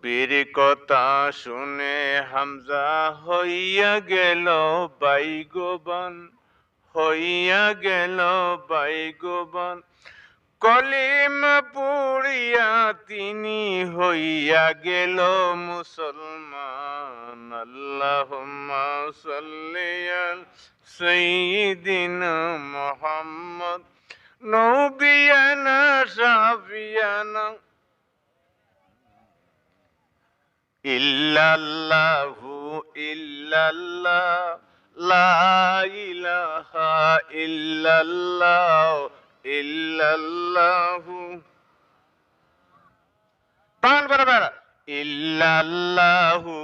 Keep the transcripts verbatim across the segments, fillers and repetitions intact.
নবীর কথা শুনে হামজা হইয়া গেল ভাগ্যবান, হইয়া গেল ভাগ্যবান। কলিমা পড়িয়া তিনি হইয়া গেল মুসলমান। আল্লাহুম্মা সাল্লি আলা সাইয়্যিদিনা মুহাম্মদ, নবিয়ানা শাফিয়ানা। ইল্লাল্লাহু ইল্লাল্লাহ, লা ইলাহা ইল্লাল্লাহ, ইল্লাল্লাহু। তাল বরাবর। ইল্লাল্লাহু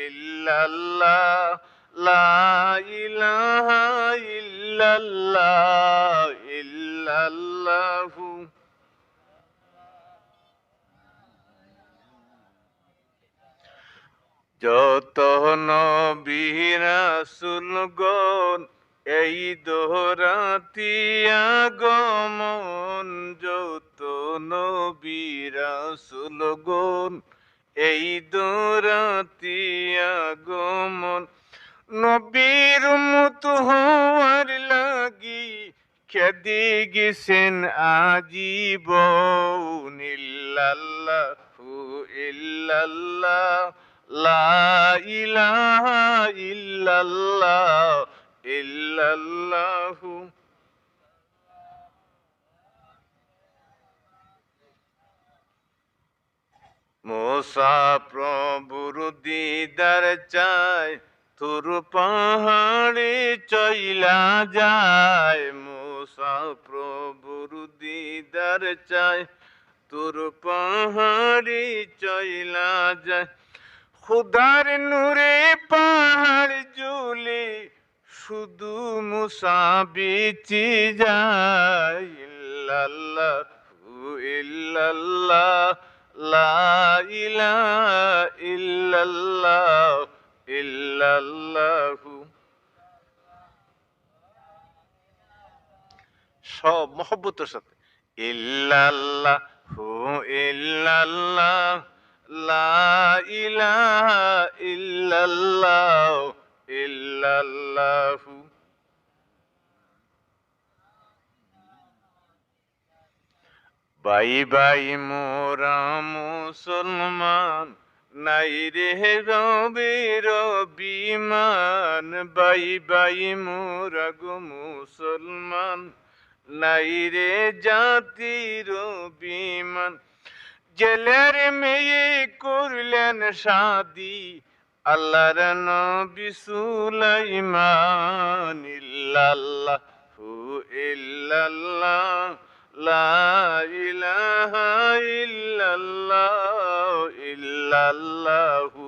ইল্লাল্লাহ, লা ইলাহা ইল্লাল্লাহ, ইল্লাল্লাহু। যত নবী রাসূলগণ এই ধরাতে আগমন, যত নবী রাসূলগণ এই ধরাতে আগমন। নবীর উম্মত হওয়ার লাগি কেঁদে গেছেন আজীবন। ইল্লাল্লাহু ইল্লাল্লাহ, লা ইলাহা ইল্লাল্লাহ, ইল্লাল্লাহু। মুসা প্রভুর দিদার চায়, তুর পাহাড়ে চইলা যায়। মুসা প্রভুর দিদার চায়, তুর পাহাড়ে চইলা যায়। খুদার নূরে পাহাড় জ্বলে, শুধু মুসা বেঁচে যায়। ইল্লাল্লাহু ইল্লাল্লাহ, লা ইলাহা ইল্লাল্লাহ, ইল্লাল্লাহু। সব মহব্বতের সাথে। ইল্লাল্লাহু ইল্লাল্লাহ, লা ইলাহা ইল্লাল্লাহ, ইল্লাল্লাহু। ভাই ভাই মোরা মুসলমান, নাই রে রবির অভিমান। ভাই ভাই মোরা গো মুসলমান, নাই রে জাতির অভিমান। জেলের মেয়ে করলেন শাদি আল্লাহর নবী সুলাইমান। ইল্লাল্লাহু ইল্লাল্লাহ, লা ইলাহা ইল্লাল্লাহ, ইল্লাল্লাহু।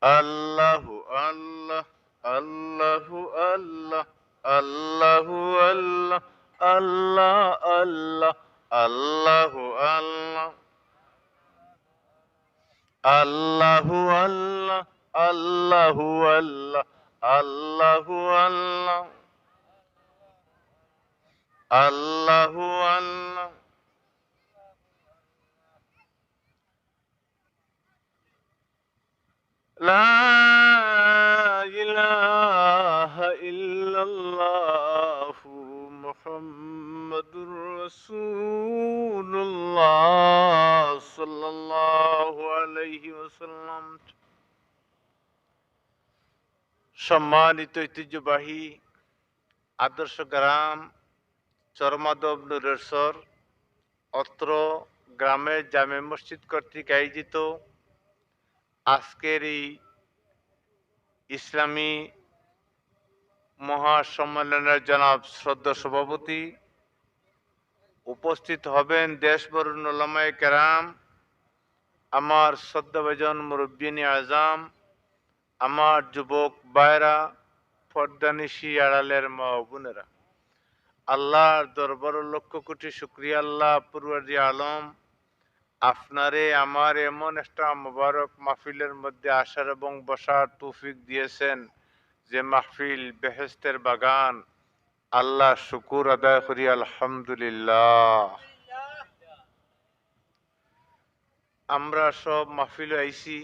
আল্লাহু আল্লাহ, আল্লাহু আল্লাহ, আল্লাহু আল্লাহ, আল্লাহ আল্লাহ, আল্লাহু আল্লাহ। আল্লাহু আল্লাহ, আল্লাহু আল্লাহ, আল্লাহু আল্লাহ, আল্লাহু আল্লাহ। لا إله إلا الله محمد رسول الله صلى الله عليه وسلم। সম্মানিত ঐতিহ্যবাহী আদর্শ গ্রাম চরমাদব নুরেশ্বর অত্র গ্রামের জামে মসজিদ কর্তৃক আয়োজিত আজকের এই ইসলামী মহাসম্মেলনের জনাব শ্রদ্ধা সভাপতি, উপস্থিত হবেন দেশবরুণ উলামায়ে কেরাম, আমার শ্রদ্ধাভাজন মুরব্বিয়ানে আজম, আমার যুবক ভাইরা, পর্দানিশি আড়ালের মা ও বোনেরা, আল্লাহর দরবারে লক্ষ কোটি শুকরিয়া, আল্লাহ পরওয়ারদিগারে আলম, আপনারে আমারে এমন একটা মোবারক মাহফিলের মধ্যে আসার এবং বসার তৌফিক দিয়েছেন, যে মাহফিল বেহেশতের বাগান, আল্লাহর শুকুর আদায় করি, আলহামদুলিল্লাহ। আমরা সব মাহফিলো আইছি,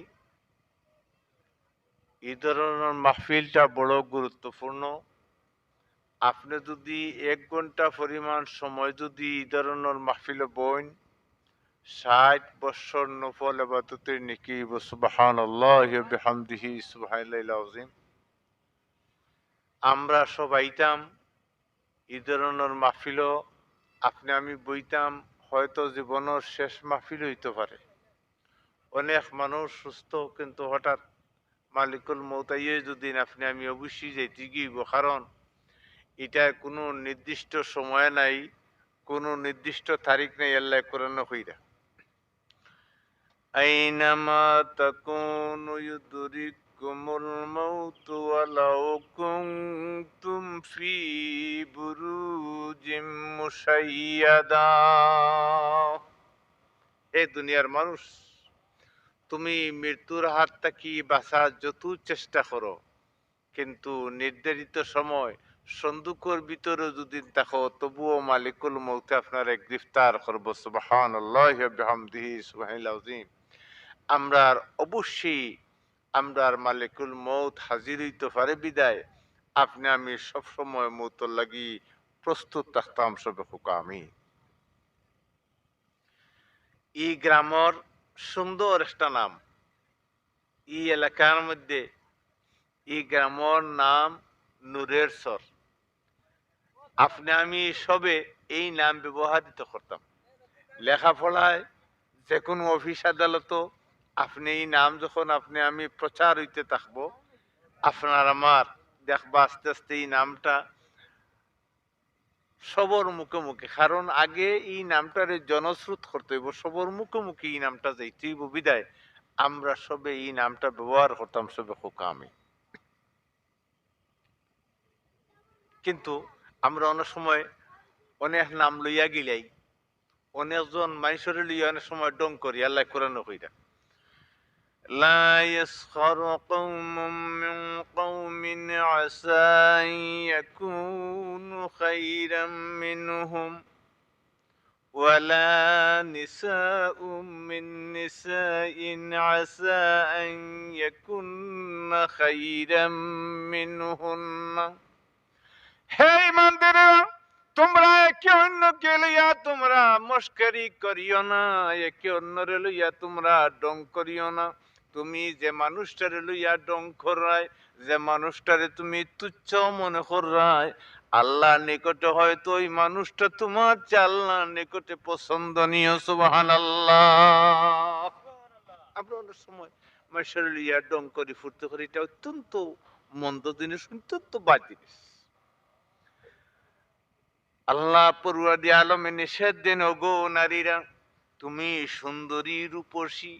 এই ধরনর মাহফিলটা বড় গুরুত্বপূর্ণ। আপনে যুদি এক ঘন্টা পরিমাণ সময় যুদি এই ধরনর মাহফিলো বইন, ষাইট বৎসর নফল ইবাদতর নেকি অইবো। সুবহানাল্লাহি ওয়া বিহামদিহি, সুবহানাল্লাহিল আযীম। আমরা সব আইতাম এই ধরনর মাহফিলো, আপনে আমি বইতাম, হয়তো জীবনর শেষ মাহফিল অইতো পারে। অনেক মানুষ সুস্থ, কিন্তু হঠাৎ মালিকুল মউত আইয়ে যুদি আপনে আমি অবশ্যই যাইতে গিয়া অইবো, কারণ ইটার কুনু নির্দিষ্ট সময় নাই, কুনু নির্দিষ্ট তারিখ নাই। আল্লায় কোরআনো কইরা, أينما تكونوا يدرككم الموت ولو كنتم في بروج مشيدة। হে দুনিয়ার মানুষ, তুমি মৃত্যুর হাত থাকি বাঁচার যত চেষ্টা করো, কিন্তু নির্ধারিত সময় সন্দুকর ভিতরে যুদি থাকো, তবুও মালিকুল মউতে আপনারে গ্রেফতার করবো। সুবহানাল্লাহি ওয়া বিহামদিহি, সুবহানাল আযীম। আমরার অবশ্যই আমরার মালিকুল মউত হাজির অইতো পারে বিদায় আপনে আমি সবসময় মউতর লাগি প্রস্তুত থাকতাম। সবে কউক্কা আমিন। ই গ্রামর সুন্দর একটা নাম, ই এলাকার মধ্যে ই গ্রামর নাম নূরের চর। আপনে আমি সবে এই নাম ব্যবহারিত করতাম। লেখাপড়ায়, যেকুনু অফিস আদালতো আপনে এই নাম যখন আপনে আমি প্রচার অইতে থাকবো, আপনার আমার দেখবা আস্তে আস্তে এই নামটা সবর মুখে মুখে, কারণ আগে এই নামটারে জনশ্রুত করতে অইবো, সবর মুখে মুখে এই নামটা যাইতে অইবো বিদায় আমরা সবে এই নামটা ব্যবহার করতাম। সবে কউক্কা আমিন। কিন্তু আমরা অনেক সময় অনেক নাম লইয়া গিলাই, অনেকজন মানষরে লইয়া অনেক সময় ঢং করি। আল্লায় কোরআনো কইরা, لا يسخر قوم من قوم عسى أن يكونوا خيرا منهم ولا نساء من نساء عسى أن يكن خيرا منهن। হে ইমানদারেরা, তুমরা একে অন্যকে লইয়া তুমরা মস্করি করিও না, একে অন্যরে লইয়া তুমরা ঢং করিও না। তুমি যে মানুষটারে লইয়া ঢং কররায়, যে মানুষটারে তুমি তুচ্ছ মনে কররায়, আল্লাহর নিকটে হয়তো ওই মানুষটা তুমার চেয়ে আল্লাহর নিকটে পছন্দনীয়। সুবহানাল্লাহ। আমরা অনেক সময় মানষরে লইয়া ঢং করি, ফুর্তি করি, ইটা অত্যন্ত মন্দ জিনিস, অত্যন্ত বাদ জিনিস। আল্লাহ পরওয়ারদিগারে আলমে নিষেধ দেন, ওগো নারীরা, তুমি সুন্দরী রূপসী,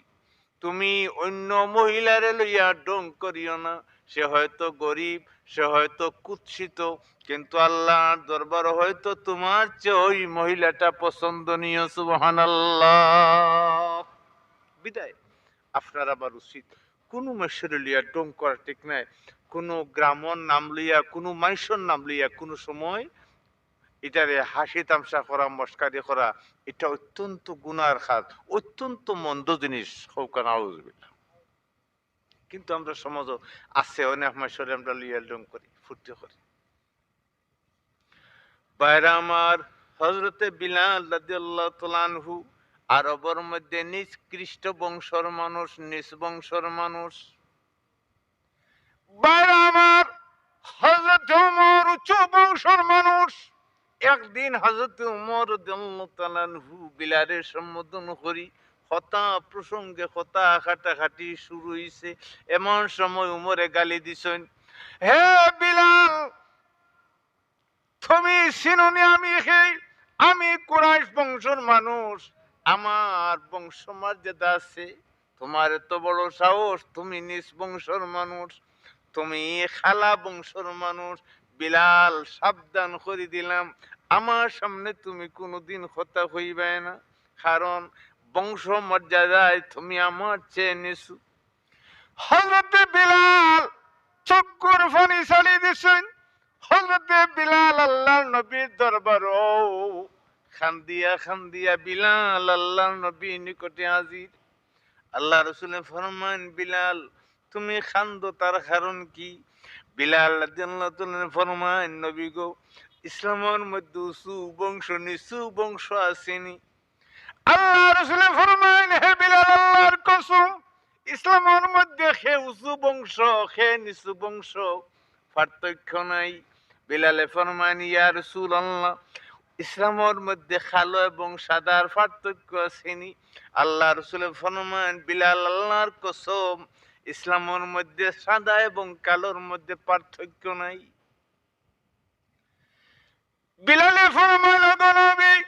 তুমি অন্য মহিলারে লইয়া ঢং করিও না। সে হয়তো গরিব, সে হয়তো কুৎসিত, কিন্তু আল্লাহর দরবারে হয়তো তুমার চেয়ে ওই মহিলাটা পছন্দনীয়। সুবহানাল্লাহ। বিদায় আপনার আমার উচিত কুনু মানষরে লইয়া ঢং করা ঠিক নায়। কুনু গ্রামর নাম লইয়া, কুনু মানষর নাম লইয়া কুনু সময় ইটারে হাসি তামশা করা, মস্করি করা, ইটা অত্যন্ত গুনার কাজ, অত্যন্ত মন্দ জিনিস। কউক্কা নাউজুবিল্লাহ। কিন্তু আমরা সমাজো আছে অনেক মানষরে আমরা লইয়া ঢং করি, ফুর্তি করি। ভাইরা আমার, হযরতে বিলাল রাদিয়াল্লাহু তাআলা আনহু আরবর মধ্যে নিকৃষ্ট বংশর মানুষ, নিচ বংশর মানুষ। ভাইরা আমার, হযরতে ওমর উচ্চ বংশর মানুষ। একদিন হযরতে ওমর রাদিয়াল্লাহু তাআলা আনহু বিলালরে সম্বোধন করি কথা প্রসঙ্গে কথা কাটাকাটি শুরু অইছে। এমন সময় ওমরে গালি দিছইন, হে বিলাল, তুমি চিনো নি আমি কে? আমি কুরাইশ বংশর মানুষ, আমার বংশ মর্যাদা আছে। তুমার এত বড় সাহস, তুমি নিচ বংশর মানুষ, তুমি কালা বংশর মানুষ। বিলাল, সাবধান করি দিলাম, আমার সামনে তুমি কুনুদিন কথা কইবায় না, কারণ বংশ মর্যাদায় তুমি আমার চেয়ে নিচু। হযরতে বিলাল চক্ষুর পানি ছাড়ি দিছইন। হযরতে বিলাল আল্লাহর নবীর দরবারো কান্দিয়া কান্দিয়া বিলাল আল্লাহর নবীর নিকটে হাজির। আল্লাহর রসুলে ফরমাইন, "বিলাল, তুমি কান্দো, তার কারণ কি?" বিলাল রাদিয়াল্লাহু তাআলা আনহু ফরমাইন, "নবী গো, ইসলামর মধ্যে উঁচু বংশ, নিচু বংশ আছেনি?" আল্লাহর রসুলে ফরমাইন, "হে বিলাল, আল্লাহর কসম, ইসলামর মধ্যে কে উঁচু বংশ, কে নিচু বংশ, পার্থক্য নাই।" বিলালে ফরমাইন, "ইয়া রাসূলুল্লাহ, ইসলামর মধ্যে কালো এবং সাদার পার্থক্য আছেনি?" আল্লাহর রসুলে ফরমাইন, "বিলাল, আল্লাহর কসম, ইসলামর মধ্যে সাদা এবং কালোর মধ্যে পার্থক্য নাই।" বিলালে ফরমাইল, "গো নবী,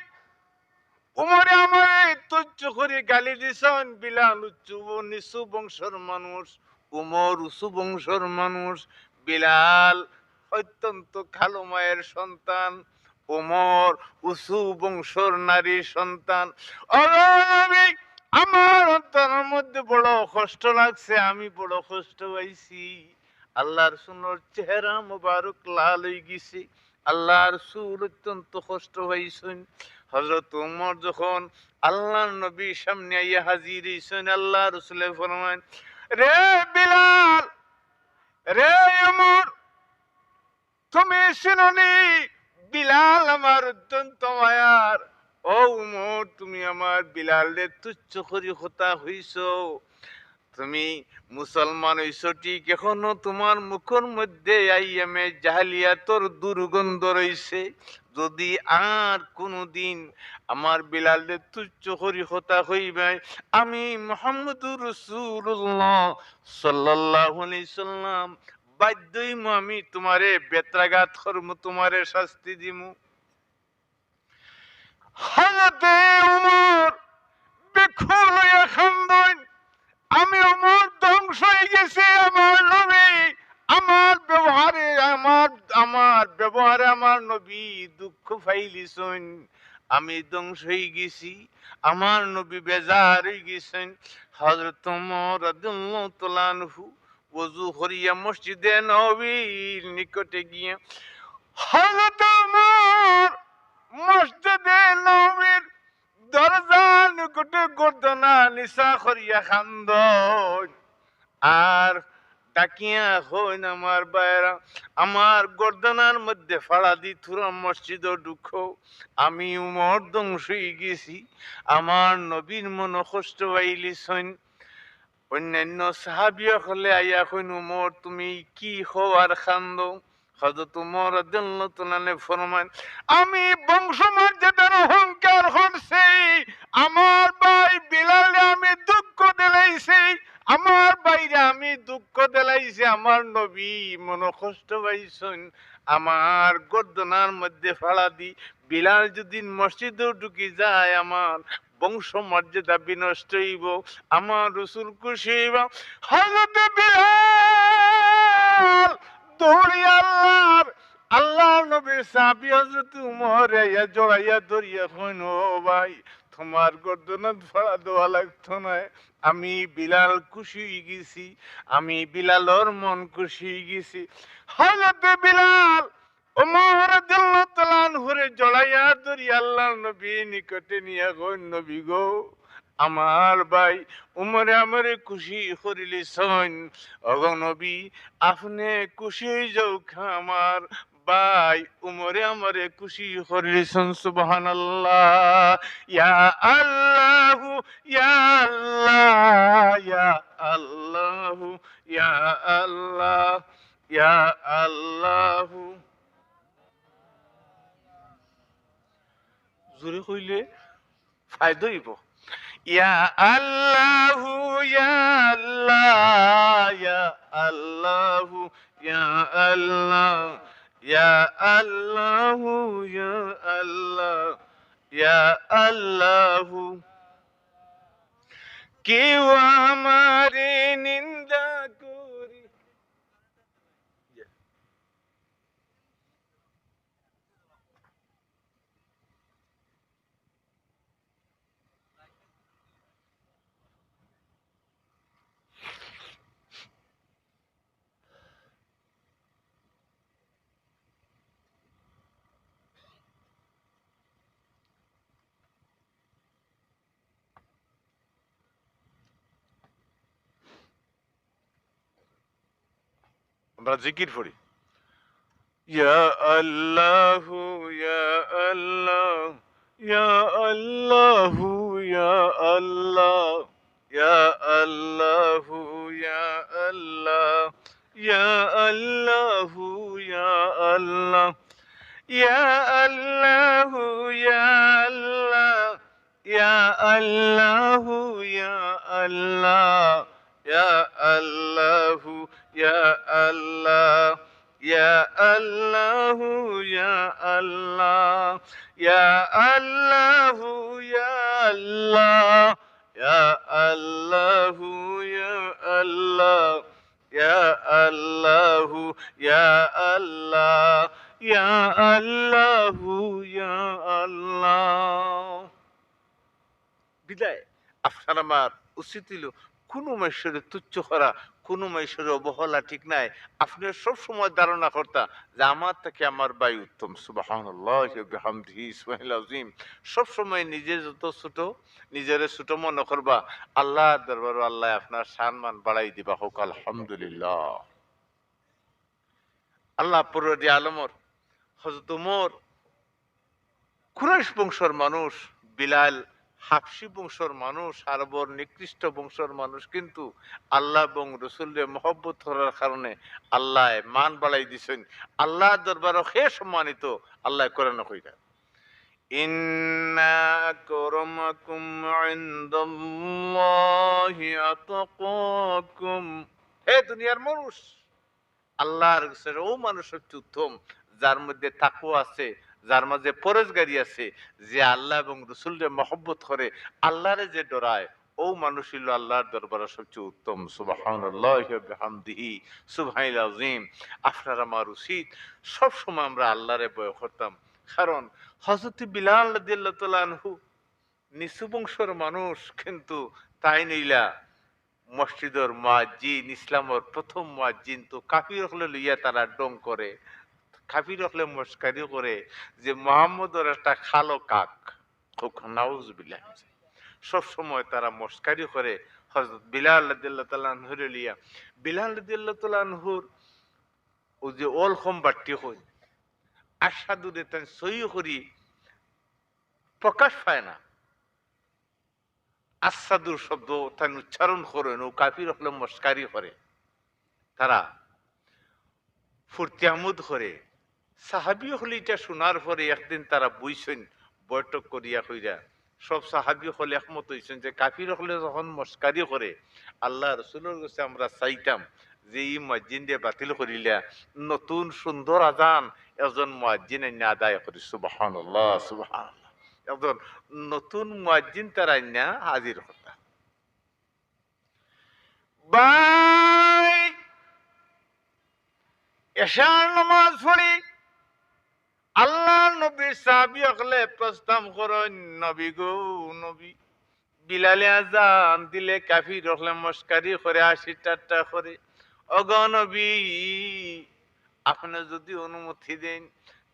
উমরে আমারে তুচ্ছ করি গালি দিছইন, বিলাল উচ্চ ও নিচু বংশর মানুষ, উমর উঁচু বংশর মানুষ।" বিলাল অত্যন্ত কালো মায়ের সন্তান, উমর উঁচু বংশর নারীর সন্তান। "ও গো নবী, আমার অন্তরর মধ্যে বড় কষ্ট লাগছে, আমি বড় কষ্ট পাইছি।" আল্লাহর রসুলর চেহারা মোবারক লাল অইগেছে। আল্লাহর রসুল অত্যন্ত কষ্ট পাইছইন। হযরত উমর যখন আল্লাহর নবীর সামনে আইয়া হাজির অইছইন, আল্লাহর রসুলে ফরমাইন, "রে বিলাল, রে উমর, তুমি চিনোনি বিলাল আমার অত্যন্ত মায়ার। ও উমর, তুমি আমার বিলালরে তুচ্ছ করি কথা কইছো। তুমি মুসলমান অইছো ঠিক, এখনো তুমার মুখর মধ্যে আইয়ামে জাহিলিয়াতর দুর্গন্ধ রইছে। যদি আর কুনুদিন আমার বিলালরে তুচ্ছ করি কথা কইবায়, আমি মুহাম্মদুর রাসূলুল্লাহ সাল্লাল্লাহু আলাইহি সাল্লাম বাধ্য অইমু আমি তুমারে বেত্রাঘাত করমু, তুমারে শাস্তি দিমু।" হযরতে উমর বেকুল অইয়া কান্দইন, "আমি উমর ধ্বংস অইগেছি, আমার নবী, আমার ব্যবহারে, আমার, আমার ব্যবহারে আমার নবী দুঃখ পাইলিছইন, আমি ধ্বংস অইগেছি, আমার নবী বেজার অইগেছইন।" হযরত উমর রাদিয়াল্লাহু তাআলা আনহু ওযু করিয়া মসজিদে নববীর নিকটে গিয়া হযরত উমর মসজিদে নববীর দরজার নিকটে গর্দনা নিচা করিয়া কান্দইন। আর ডাকিয়া কইন, "আমার ভাইরা, আমার গর্দনার মধ্যে ফাড়া দি থুরা মসজিদো ঢুকো, আমি উমর ধ্বংস অইগেছি, আমার নবীর মনো কষ্ট পাইলিছইন।" অন্যান্য সাহাবী অকলে আইয়া কইন, "উমর, তুমি কি কও আর কান্দো?" হযরত উমর রাদিয়াল্লাহু তাআলা আনহু ফরমাইন, "আমি বংশমর্যাদার অহংকার করছি, আমার ভাই বিলালরে আমি দুঃখ দিলাইছি, আমার ভাইরে আমি দুঃখ দিলাইছি, আমার নবী মনো কষ্ট পাইছইন, আমার গর্দনার মধ্যে ফাড়া দি বিলাল যদি মসজিদো ঢুকি যায়, আমার বংশ মর্যাদা বিনষ্ট অইবো, আমার রসুল খুশি অইবা।" হযরতে বিলাল দৌড়িয়া আল্লাহর, আল্লাহর নবীর সাহাবী হযরতে উমররে আইয়া জড়াইয়া ধরিয়া কইন, "ও ভাই, তুমার গর্দনাত ফাড়া দেওয়া লাগতো নায়, আমি বিলাল খুশি অইগেছি, আমি বিলালর মন খুশি অইগেছি।" হযরতে বিলাল উমর রাদিয়াল্লাহু তাআলা আনহুরে জড়াইয়া ধরি আল্লাহর নবীর নিকটে নিয়া কইন, "নবী গো, আমার ভাই উমরে আমারে খুশি করিলিছইন। ওগো নবী, আপনে খুশি অই যাউক্কা, আমার ভাই উমরে আমারে খুশি করিলিছইন।" সুবহানাল্লাহ। ইয়া আল্লাহু, ইয়া আল্লাহ, ইয়া আল্লাহু, ইয়া আল্লাহ, ইয়া আল্লাহু। জোরে কইলে ফায়দা অইবো। ইয়া আল্লাহু, ইয়া আল্লাহ, ইয়া আল্লাহু, ইয়া আল্লাহ, ইয়া আল্লাহু, ইয়া আল্লাহ, ইয়া আল্লাহু। কেউ আমারে নিন্দা করি আমরা জিকির পড়ি, ইয়া আল্লাহু ইয়া আল্লাহ, ইয়া আল্লাহু ইয়া আল্লাহ, ইয়া আল্লাহু ইয়া আল্লাহ, ইয়া আল্লাহু ইয়া আল্লাহ, ইয়া আল্লাহু ইয়া আল্লাহ, ইয়া আল্লাহু ইয়া আল্লাহ, ইয়া আল্লাহু ইয়া আল্লাহ, ইয়া আল্লাহু ইয়া আল্লাহ, ইয়া আল্লাহু ইয়া আল্লাহ, ইয়া আল্লাহু ইয়া আল্লাহ, ইয়া আল্লাহু ইয়া আল্লাহ, ইয়া আল্লাহু ইয়া আল্লাহ। বিদায় আপনার আমার উচিত অইলো কুনু মানষরে তুচ্ছ করা, কুনু মানষরে অবহেলা ঠিক নায়। আপনে সব সময় ধারণা করতা যে আমার থাকি আমার ভাই উত্তম। সুবহানাল্লাহি ওয়া বিহামদিহি, সুবহানাল আযীম। সব সময় নিজে যত ছোট, নিজরে ছোট মনে করবা, আল্লার দরবারো আল্লায় আপনার শান মান বাড়াই দিবা। কউক্কা আলহামদুলিল্লাহ। আল্লাহ পরওয়ারদিগারে আলমর হযরত উমর কুরাইশ বংশর মানুষ, বিলাল হাবশি বংশর মানুষ, আরবর নিকৃষ্ট বংশর মানুষ, কিন্তু আল্লাহ এবং রসুলরে মহব্বত করার কারণে আল্লায় মান বাড়াই দিছইন। আল্লার দরবারো কে সম্মানিত, আল্লায় কোরআনো কইরা, ইন্না আকরামাকুম ইনদাল্লাহি আতকাকুম। হে দুনিয়ার মানুষ, আল্লার কাছে অউ মানুষ সবচেয়ে উত্তম, যার মধ্যে তাকওয়া আছে, যার মাঝে পরহেজগারি আছে, যে আল্লাহ এবং রসুলরে মহব্বত করে, আল্লারে যে ডরায়, অউ মানুষ অইলো আল্লার দরবারো সবচেয়ে উত্তম। সুবহানাল্লাহি ওয়া বিহামদিহি, সুবহানাল আযীম। আপনার আমার উচিত সব সময় আমরা আল্লারে ভয় করতাম, কারণ হযরত বিলাল রাদিয়াল্লাহু তাআলা আনহু নিচু বংশর মানুষ, কিন্তু তাইন অইলা মসজিদর মুয়াজ্জিন, ইসলামর প্রথম মুয়াজ্জিন। তো কাফির অকলে লইয়া তারা ঢং করে, কাফির অকলে মস্কারি করে যে মোহাম্মদর একটা কালো কাক। কউক্কা নাউজুবিল্লাহ। সব সময় তারা মস্কারি করে হযরত বিলাল রাদিয়াল্লাহু তাআলা আনহুরে লইয়া। বিলাল রাদিয়াল্লাহু তাআলা আনহুর অউ যে অলকম বাট্টি কইন, আশহাদুরে তাইন সহি করি প্রকাশ পায় না। আশহাদুর শব্দ তাইন উচ্চারণ করইন, অউ কাফির অকলে মস্কারি করে, তারা ফুর্তি আমোদ করে। সাহাবী অকলে ইটা হুনার পরে একদিন তারা বইছইন, বৈঠক করিয়া কইরা, সব সাহাবী অকল একমত অইছইন যে কাফির অকলে যখন মস্কারি করে, আল্লার রসুলর কাছে আমরা চাইতাম যে ই মুয়াজ্জিনরে বাতিল করিলা, নতুন সুন্দর আজান একজন মুয়াজ্জিন আইনা আদায় করি। সুবহানাল্লাহ, সুবহানাল্লাহ। একজন নতুন মুয়াজ্জিন তারা আইনা হাজির করতা। ভাই, এশার নামাজ পড়ি, আল্লার নবীর সাহাবী অকলে প্রস্তাব করইন, নবী গো নবী, বিলালে আজান দিলে কাফির অকলে মস্কারি করে, হাসি ঠাট্টা করে। ওগো নবী, আপনে যুদি অনুমতি দেইন,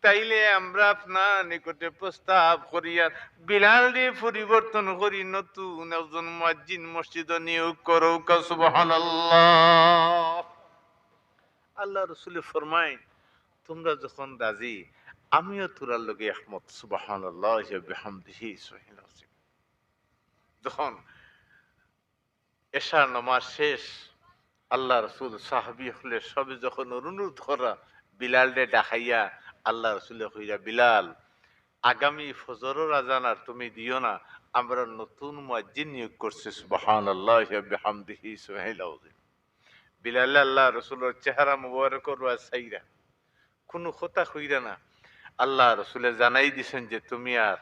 তাইলে আমরা আপনার নিকটে প্রস্তাব করিয়ার বিলালরে পরিবর্তন করি, নতুন একজন মুয়াজ্জিন মসজিদো নিয়োগ করউক্কা। সুবহানাল্লাহ। আল্লার রসুলে ফরমাইন, তুমরা যখন রাজি, আমিও তুমরার লগে একমত। সুবহানাল্লাহি ওয়া বিহামদিহি, সুবহানাল্লাহ। যখন এশার নামাজ শেষ, আল্লার রসুল, সাহাবী অকলে সবে যখন অনুরোধ করা, বিলালরে ডাকাইয়া আল্লার রসুলে কইরা, বিলাল, আগামী ফজরর আজান আর তুমি দিও না, আমরা নতুন মুয়াজ্জিন নিয়োগ করছি। সুবহানাল্লাহি ওয়া বিহামদিহি, সুবহানাল্লাহ। বিলালে আল্লার রসুলর চেহারা মুবারকর ওয়াজ চাইরা, কুনু কথা কইরা না। আল্লার রসুলে জানাই দিছইন যে তুমি আর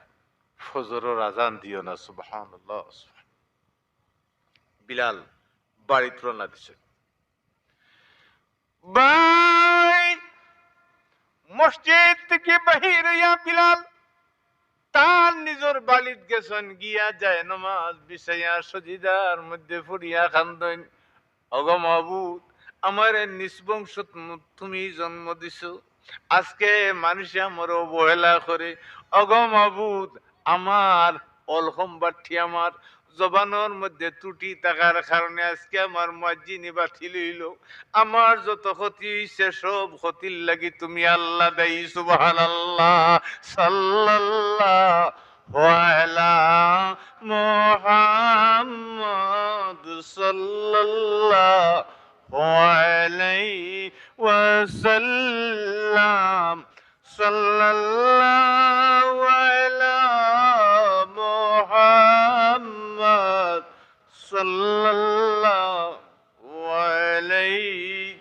ফজরর আজান দিও না। সুবহানাল্লাহ। বিলাল বাড়িত রওনা দিছইন। ভাই, মসজিদ থাকি বাহির অইয়া বিলাল তান নিজর বাড়িত গেছইন, গিয়া জায়নামাজ বিছাইয়া সজিদার মধ্যে পড়িয়া কান্দইন, ওগো মাবুদ, আমারে নিচু বংশত তুমি জন্ম দিছো, আজকে মানষে আমারে অবহেলা করে। ওগো মাবুদ, আমার অলকম বাট্টি আমার জবানর মধ্যে ত্রুটি থাকার কারণে আজকে আমার মুয়াজ্জিনি বাতিল অইলো। আমার যত ক্ষতি অইছে, সব ক্ষতির লাগি তুমি আল্লাহ দায়ী। সুবহানাল্লাহ। সাল্লাল্লাহু আলা মুহাম্মদ, সাল্লাল্লাহু আলাইহি ওয়াসাল্লাম। সাল্লাল্লাহু আলা মুহাম্মদ, সাল্লাল্লাহু আলাইহি।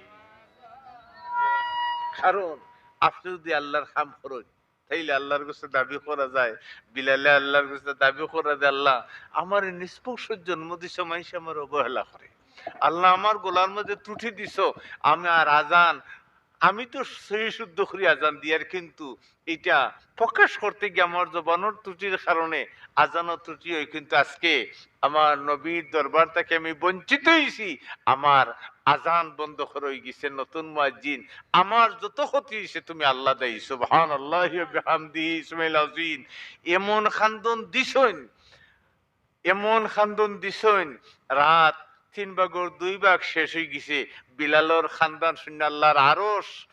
কারণ আপনে যুদি আল্লাহর কাম করইন, তাইলে আল্লাহর গেছে দাবি করা যায়, বিলালে আল্লাহর গেছে দাবি করা যায়, "আল্লাহ, আমারে নৃশংস জন্ম দিছো, মানষে আমারে অবহেলা করে। আল্লাহ, আমার গলার মধ্যে ত্রুটি দিছো, আমি আর আজান, আমি তো সহি শুদ্ধ করি আজান দিয়ার, কিন্তু ইটা প্রকাশ করতে গিয়া আমার জবানর ত্রুটির কারণে আজানও ত্রুটি অয়, কিন্তু আজকে আমার নবীর দরবার থাকি আমি বঞ্চিত অইছি, আমার আজান বন্ধ করা অইগেছে।" নতুন মুয়াজ্জিন, আমার যত ক্ষতি অইছে তুমি আল্লাহ দায়ী। সুবহানাল্লাহি ওয়া বিহামদিহি, সুবহানাল আযীম। এমন কান্দন দিছইন, এমন কান্দন দিছইন, রাত তিন ভাগর দুই ভাগ শেষ অইগেছে। বিলালর কান্দন হুনিয়া আল্লাহর আরশ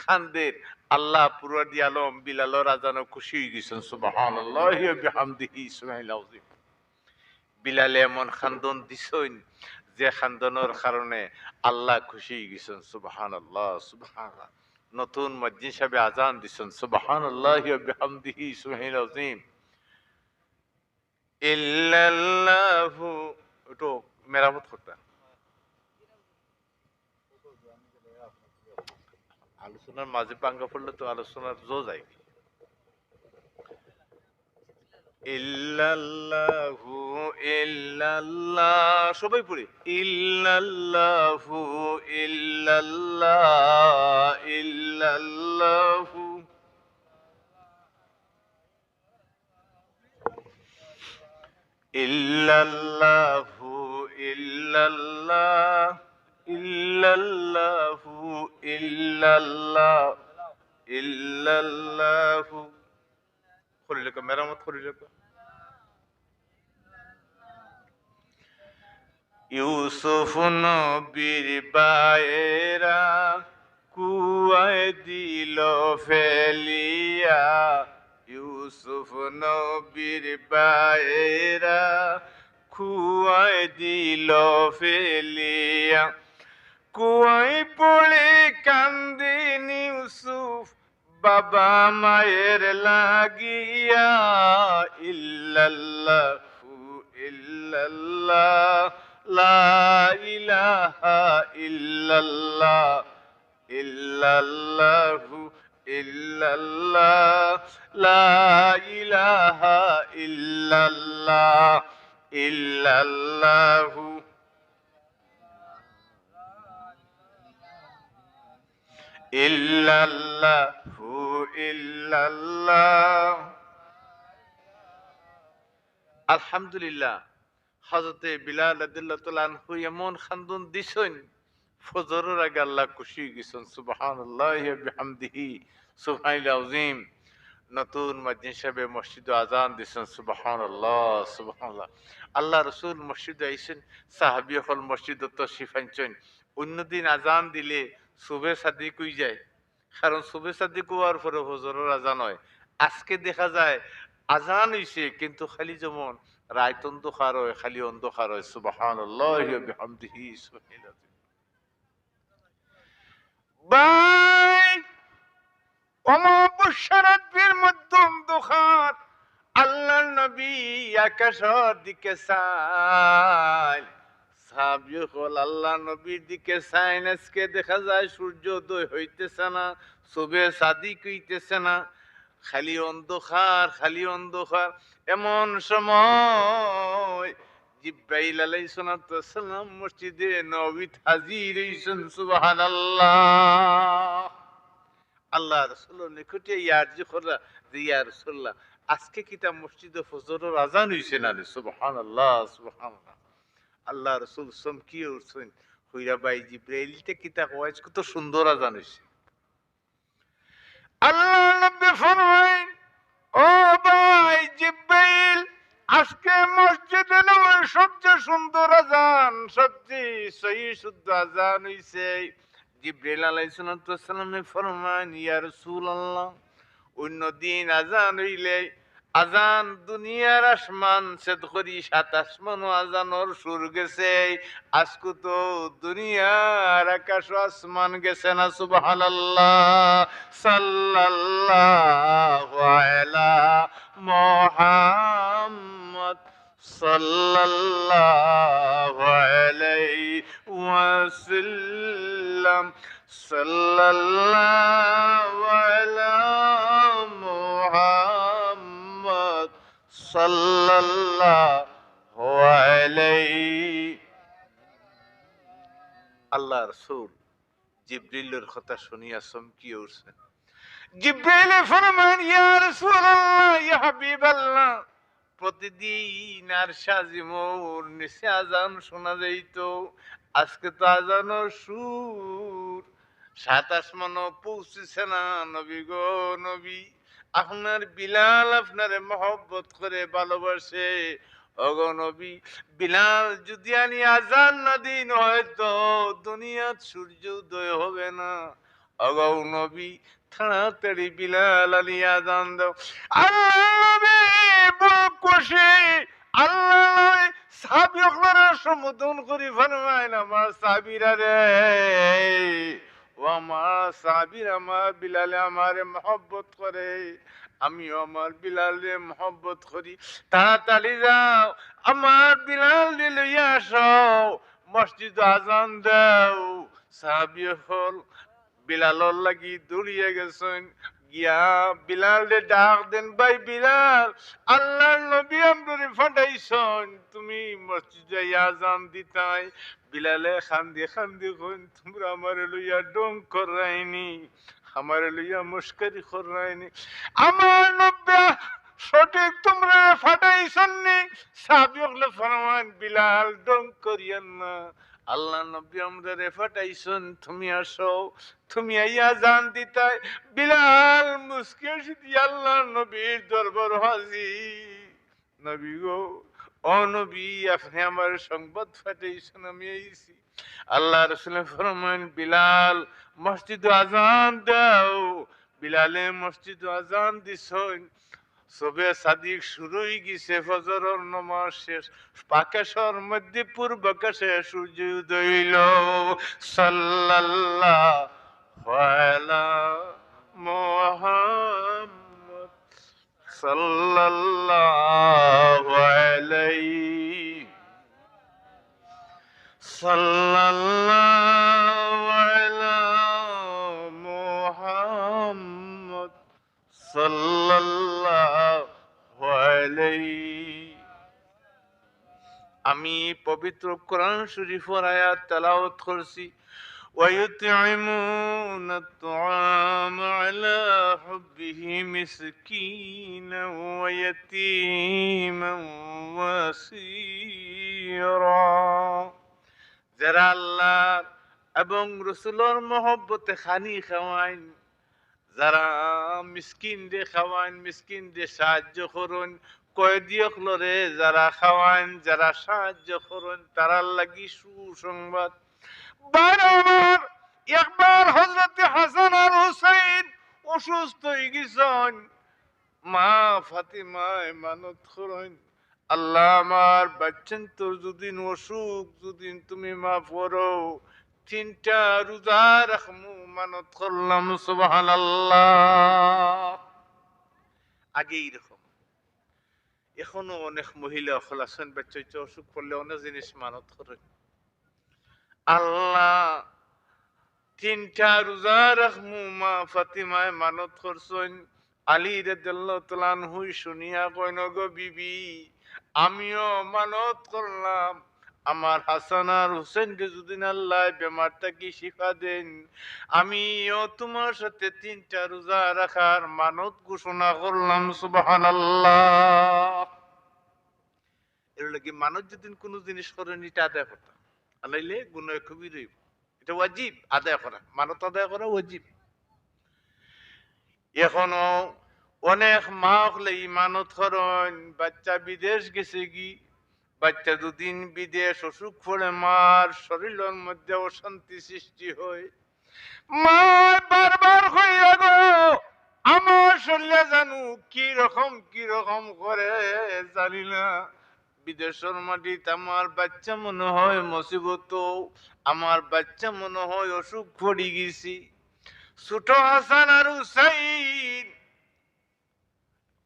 কান্দের। আল্লাহ পুরা দি আলম বিলালর আজানো খুশি অইগেছইন। সুবহানাল্লাহি ওয়া বিহামদিহি, সুবহানাল আযীম। বিলালে এমন কান্দন দিছইন, যে কান্দনর কারণে আল্লাহ খুশি অইগেছইন। সুবহানাল্লাহ, সুবহানাল্লাহ। নতুন মুয়াজ্জিন সাবে আজান দিছইন। সুবহানাল্লাহি ওয়া বিহামদিহি, সুবহানাল আযীম। ইল্লাল্লাহু, একটু মেরামত করতা। আলোচনার মাঝে ভাঙ্গা পড়লে তো আলোচনার জো যায়। ইল্লাল্লাহু, ইল্লাল্লাহ, সবাই পড়ি। ইল্লাল্লাহু, ইল্লাল্লাহ, ইল্লাল্লাহু। ইল্লাল্লাহু, ইল্লাল্লাহ, ইল্লাল্লাহু, ইল্লাল্লাহ, ইল্লাল্লাহু। করিলে কো, মেরামত করিলে কো। ইউসুফ নবীর ভাইয়েরা কুয়ায় দিল ফেলিয়া, ইউসুফ নবীর ভাইয়েরা কুয়ায় দিল ফেলিয়া। কুয়ায় পড়ে কান্দেন ইউসুফ বাবা মায়ের লাগিয়া। ইল্লাল্লাহু ইল্লাল্লাহ, লা ইলাহা ইল্লাল্লাহ, ইল্লাল্লাহু ইল্লাল্লাহ, লা ইলাহা ইল্লাল্লাহ, ইল্লাল্লাহু। ইল্লাল্লাহু ইল্লাল্লাহ। আলহামদুলিল্লাহ, হযরতে বিলাল রাদিয়াল্লাহু তাআলা আনহু এমন কান্দন দিছইন, ফজরর আগে আল্লাহ খুশি অইগেছইন। সুবহানাল্লাহি ওয়া বিহামদিহি, সুবহানাল আযীম। নতুন মুয়াজ্জিন সাবে মসজিদো আজান দিছইন, সুবহানাল্লাহ, সুবহানাল্লাহ। আল্লাহ রসুল মসজিদো আইছইন, সাহাবী অকল মসজিদো তশরিফ আনছইন। অইন্য দিন আজান দিলে সুবে সাদিক অইযায়, কারণ সুবে সাদিক অওয়ার পরে ফজরর আজান অয়। আজকে দেখা যায় আজান অইছে, কিন্তু খালি যেমন রাইত অন্ধকার অয়, খালি অন্ধকার অয়। সুবহানাল্লাহি ওয়া বিহামদিহি, সুবহানাল্লাহ। ভাই, অমাবস্যা রাইতর মধ্যে অন্ধকার, আল্লাহর নবী আকাশর দিকে চাইন। সাহাবী অকল আল্লাহর নবীর দিকে চাইন, আজকে দেখা যায় সূর্য উদয় অইতেছে না, সুবে সাদিক অইতেছে না, খালি অন্ধকার, খালি অন্ধকার। এমন সময় জিব্রাইল আলাইহিস সালাতু ওয়াস সালাম মসজিদে নববীত হাজির অইছইন। সুবহানাল্লাহ। আল্লাহ রাসূলর নিকটে ই আরজি কররা যে, "ইয়া রাসূলুল্লাহ, আজকে কিতা মসজিদো ফজরর আজান অইছে না নি?" সুবহানাল্লাহ, সুবহানাল্লাহ। আল্লাহ রাসূল চমকিয়া উঠছইন, কইরা, "ভাই জিব্রাইল, ইতা কিতা কও, আজকে তো সুন্দর আজান অইছে।" আল্লাহর নবী ফরমাইন, "ও ভাই জিব্রাইল, আজকে মসজিদে নববীর সবচেয়ে সুন্দর আজান, সবচেয়ে সহি শুদ্ধ আজান অইছে। জিব্রাইল আলাইহিস সালাতু ওয়াস সালামে ফরমাইন, ইয়া রাসূলুল্লাহ, অন্য দিন আজান অইলে আজান দুনিয়ার আসমান ছেদ করি সাত আসমানও আজানর সুর গেছে, আজকু তো দুনিয়ার আকাশ আসমান গেছে না। সুবহানাল্লাহ। সাল্লাল্লাহু আলা মুহাম্মদ, সাল্লাল্লাহু আলাইহি ওয়াসাল্লাম, সাল্লাল্লাহু আলা মুহাম্মদ, সাল্লাল্লাহু আলাইহি। আল্লাহর রাসূল জিব্রিলর কথা শুনিয়া চমকিয়া উঠছেন। জিব্রাইলে ফরমান, ইয়া রাসূলুল্লাহ, ইয়া হাবিবাল্লাহ, প্রতিদিন আরশে আজিমর নিচে আজান শোনা যাইত, আজকে তো আজানর সুর সাত আসমানও পৌঁছিছে না। নবী গো নবী, আপনার বিলাল আপনারে মহব্বত করে, ভালোবাসে। ওগো নবী, বিলাল যদি আনি আজান না দিন, হয়তো দুনিয়াত সূর্য উদয় হবে না। ওগো নবী, তাড়াতাড়ি বিলাল আনি আজান দাও। আল্লাহর নবী বড় খুশি। আল্লাহর নবী সাহাবী অকলরে সম্বোধন করি ফরমাইন, আমার সাহাবীরা রে, ও আমার সাহাবীরা, আমার বিলালে আমারে মহব্বত করে, আমিও আমার বিলালরে মহব্বত করি। তাড়াতাড়ি যাও, আমার বিলালরে লইয়া আসো, মসজিদো আজান দাও। সাহাবী অকল বিলালর লাগি দৌড়িয়া গেছইন, গিয়া বিলালরে ডাক দেন, ভাই বিলাল, আল্লাহর নবী আমরারে পাঠাইছইন, তুমি মসজিদো আইয়া আজান দিতায়। বিলালে কান্দি কান্দি কইন, তুমরা আমারে লইয়া ঢং কররায়নি, আমারে লইয়া মস্করি কররায়নি। আমার নবী সঠিক তুমরারে পাঠাইছইন নি। সাহাবী অকলে ফরমাইন, বিলাল, ঢং করিয়েন না, আল্লাহর নবী আমরারে পাঠাইছইন, তুমি আসো, তুমি আইয়া আজান দিতায়। বিলাল মুচকি হাসি দিয়া আল্লাহর নবীর দরবারো হাজির। নবী গো, ও নবী, আপনে আমারে সংবাদ পাঠাইছইন, আমি আইছি। আল্লাহর রাসূলে ফরমাইন, বিলাল, মসজিদো আজান দাও। বিলালে মসজিদো আজান দিছইন। সুবহে সাদিক শুরু অইগেছে, ফজরর নমাজ শেষ। আকাশর মধ্যে পূর্ব আকাশে সূর্য উদয় অইল। সাল্লাল্লাহু আলা মুহাম্মদ, সাল্লাল্লাহু আলাইহি, সাল্লাল্লাহু আলা মুহাম্মদ, সাল্লাল্লাহু আলাইহি। আমি পবিত্র কোরআন শরীফর আয়াত তেলাওয়াত করছি, ويطعمون الطعام على حبه مسكينا ويتيما وأسيرا। যারা আল্লাহ এবং রসুলর মহব্বতে খানি খাওয়াইন, যারা মিসকিনরে খাওয়াইন, মিসকিনরে সাহায্য করইন, কয়েদি অকলরে যারা খাওয়াইন, যারা সাহায্য করইন, তারার লাগি সুসংবাদ। ভাইরা আমার, একবার হযরতে হাসান আর হুসাইন অসুস্থ অইগেছইন, মা ফাতিমায় মানত করইন, আল্লাহ, আমার বাচ্চাইন্তর যুদি অসুখ যুদি তুমি মাফ করো, তিনটা রোজা রাখমু, মানত করলাম। সুবহানাল্লাহ। আগে এইরকম, এখনো অনেক মহিলা অকল আছইন, বাচ্চাইন্তে অসুখ করলে অনেক জিনিস মানত করইন। আল্লাহ, তিনটা রোজা রাখমু, মা ফাতিমায় মানত করছইন। আলী রাদিয়াল্লাহু তাআলা আনহুই শুনিয়া কইন, "গো বিবি, আমিও মানত করলাম, আমার হাসান আর হুসেনরে যুদি আল্লায় বেমার থাকি শিফা দেইন, আমিও তুমার সাথে তিনটা রোজা রাখার মানত ঘোষণা করলাম।" সুবহানাল্লাহ। এর লাগি মানত যুদি কুনু জিনিস করইন, ইটা আদায় করতা, আলাইলে গুনাহ কবিরা অইবো। ইটা ওয়াজিব আদায় করা, মানত আদায় করা ওয়াজিব। এখনো অনেক মা অকলে ই মানত করইন, বাচ্চা বিদেশ গেছেগি, বাচ্চা দুদিন বিদেশ অসুখ পড়ে, মার শরীলর মধ্যে অশান্তি সৃষ্টি হয়। মা বারবার কইরা গো, আমার শরীলে জানু কি রকম কি রকম করে জানি না, বিদেশর মাটিত আমার বাচ্চা মনে হয় মুসিবত, আমার বাচ্চা মনে হয় অসুখ পড়ি গেছি। ছোট হাসান আর হুসাইন,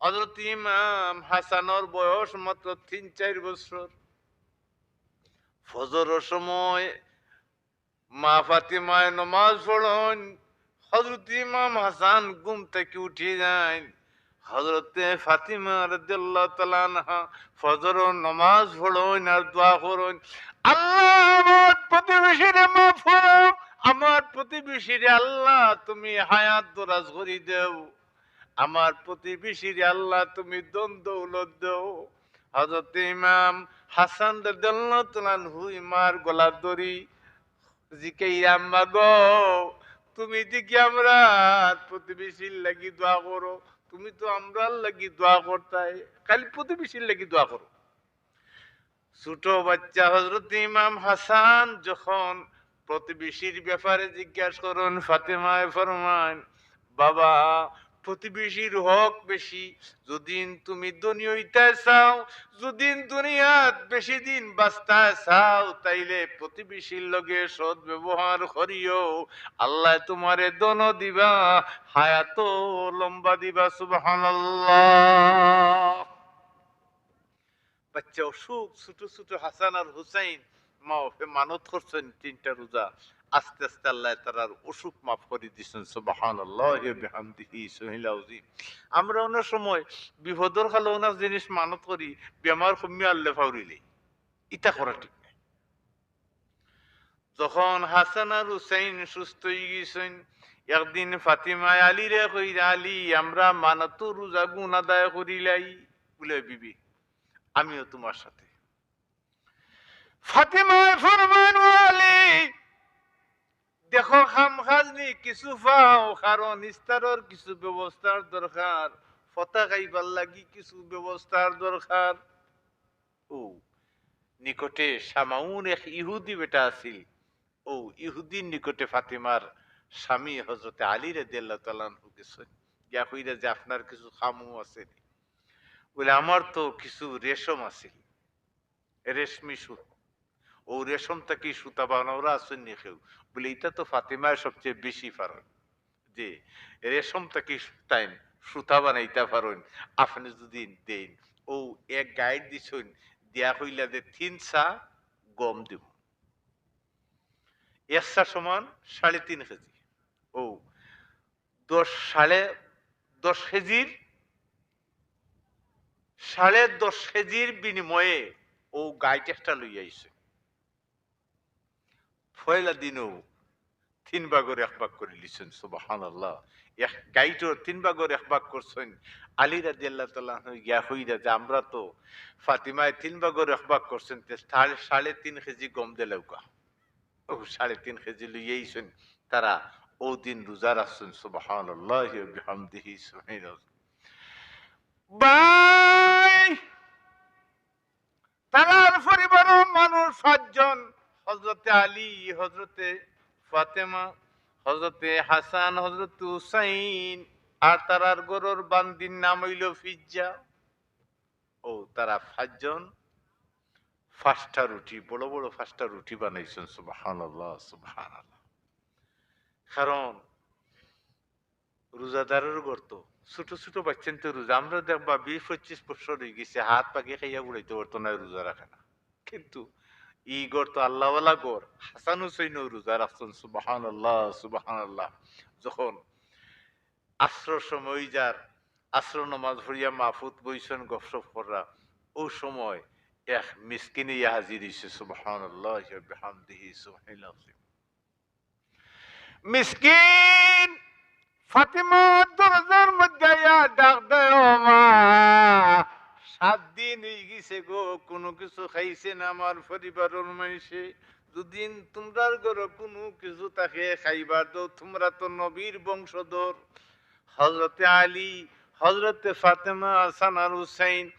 হযরত ইমাম হাসানর বয়স মাত্র তিন চাইর বছর। ফজরর সময় মা ফাতিমায় নমাজ পড়ইন, হযরত ইমাম হাসান ঘুম থাকি উঠি যাইন। হযরতে ফাতিমা রাদিয়াল্লাহু তাআলা আনহা ফজরর নমাজ পড়ইন আর দোয়া করইন, "আল্লাহ, আমার প্রতিবেশীরে মাফ করো, আমার প্রতিবেশীরে আল্লাহ তুমি হায়াত দরাজ করি দেও।" আমার প্রতিবেশীরে আল্লাহ তুমি ধন দৌলত দেও। হযরত ইমাম হাসান রাদিয়াল্লাহু তাআলা আনহু ইমার গলা ধরি জিকাইরা, "আম্মা গো, তুমি দেখি আমরার প্রতিবেশীর লাগি দোয়া করো, তুমি তো আমরার লাগি দোয়া করতায়, খালি প্রতিবেশীর লাগি দোয়া করো।" ছোট বাচ্চা হযরত ইমাম হাসান যখন প্রতিবেশীর ব্যাপারে জিজ্ঞাসা করইন, ফাতেমায় ফরমাইন, "বাবা, প্রতিবেশীর হক বেশি। যদিন তুমি ধনী অইতায় চাও, যদিন দুনিয়াত বেশি দিন বাঁচতায় চাও, তাইলে প্রতিবেশীর লগে সৎ ব্যবহার করিও। আল্লায় তুমারে ধন দিবা, হায়াতও লম্বা দিবা।" সুবহানাল্লাহ। বাচ্চা অসুখ, ছোট ছোট হাসান আর হুসাইন, মা বাপে মানত করছইন তিনটা রোজা, আস্তে আস্তে আল্লায় তারার অসুখ মাফ করি দিছইন। সুবহানাল্লাহি ওয়া বিহামদিহি, সুবহানাল্লাহিল আযীম। আমরা অনেক সময় বিপদর কালো অনেক জিনিস মানত করি, বেমার কমিয়া আল্লায় ফাউরিলে, ইতা করা ঠিক নায়। যখন হাসান আর হুসাইন সুস্থ অইগেছইন, একদিন ফাতিমায় আলীরে কইরা, "আলী, আমরা মানতো রোজাগুন আদায় করিলাই।" বুলে, "বিবি, আমিও তুমার সাথে।" ফাতিমায় ফরমাইন, "ও আলী, দেখো, কাম কাজ নি কিছু পাও, কারণ ইফতারর কিছু ব্যবস্থার দরকার, ফতা খাইবার লাগি কিছু ব্যবস্থার দরকার।" অউ নিকটে শামাউন এক ইহুদি বেটা আছিল। অউ ইহুদির নিকটে ফাতিমার স্বামী হযরতে আলী রাদিয়াল্লাহু তাআলা আনহু গেছইন। গিয়া কইরা যে, "আপনার কিছু কামও আছে নি?" বুলে, "আমার তো কিছু রেশম আছিল, রেশমি সুতা, অউ রেশম থাকি সুতা বানাওরা আছইন নি কেউ?" বুলে, "ইতা তো ফাতিমায় সবচেয়ে বেশি পারইন।" যে রেশম থাকি তাইন সুতা বানাইতা পারইন, আপনে যুদি দেইন। অউ এক গাইট দিছইন, দিয়া কইলা যে তিন সা গম দিমু। এক সা সমান সাড়ে তিন কেজি। অউ দশ, সাড়ে দশ কেজির, সাড়ে দশ কেজির বিনিময়ে অউ গাইট একটা লইয়া আইছে। পয়লা দিনও তিন ভাগর এক ভাগ করিলিছইন, সুবহানাল্লাহ। এক গাইটর তিন ভাগর এক ভাগ করছইন। আলী রাদিয়াল্লাহু তাআলা আনহু গিয়া কইরা যে, "আমরা তো ফাতিমায় তিন ভাগর এক ভাগ করছইন, তে সাড়ে, সাড়ে তিন কেজি গম দিলাউক্কা।" অউ সাড়ে তিন কেজি লইয়া আইছইন। তারা অউ দিন রোজা রাখছইন, সুবহানাল্লাহি ওয়া বিহামদিহি, সুবহানাল্লাহ। ভাই, তারার পরিবারর মানুষ পাঁচজন, হযরতে আলী, হযরতে ফাতেমা, হযরতে হাসান, হযরতে হুসাইন, আর তারার ঘরর বান্দির নাম অইলো ফিজ্জা। অউ তারা পাঁচজন পাঁচটা রুটি, বড় বড় পাঁচটা রুটি বানাইছইন। সুবহানাল্লাহ, সুবহানাল্লাহ। কারণ রোজাদারর ঘর তো, ছোট ছোট বাইচ্চাইন্তে রোজা, আমরা দেখবা বিশ পঁচিশ বছর অইগেছে, হাত পাকি খাইয়া বুড়াইতে পারতো নায়, রোজা রাখে না। কিন্তু ই ঘর তো আল্লাহওয়ালা ঘর, হাসান হুসাইনও রোজা রাখছইন, সুবহানাল্লাহ, সুবহানাল্লাহ। যখন আছরর সময় অইযার, আছরর নমাজ পড়িয়া মা-পুত বইছইন গফসফ কররা, অউ সময় এক মিসকিন আইয়া হাজির অইছে, সুবহানাল্লাহি ওয়া বিহামদিহি, সুবহানাল্লাহ। মিসকিন ফাতিমার দরজার মধ্যে আইয়া ডাক দেয়, "ও মা, সাত দিন অইগেছে গো, কুনু কিছু খাইছে না আমার পরিবারর মাইনষে। যুদি তুমরার ঘরো কুনু কিছু থাকে, খাইবার দেও, তুমরা তো নবীর বংশধর।" হযরতে আলী, হযরতে ফাতেমা, হাসান আর হুসাইন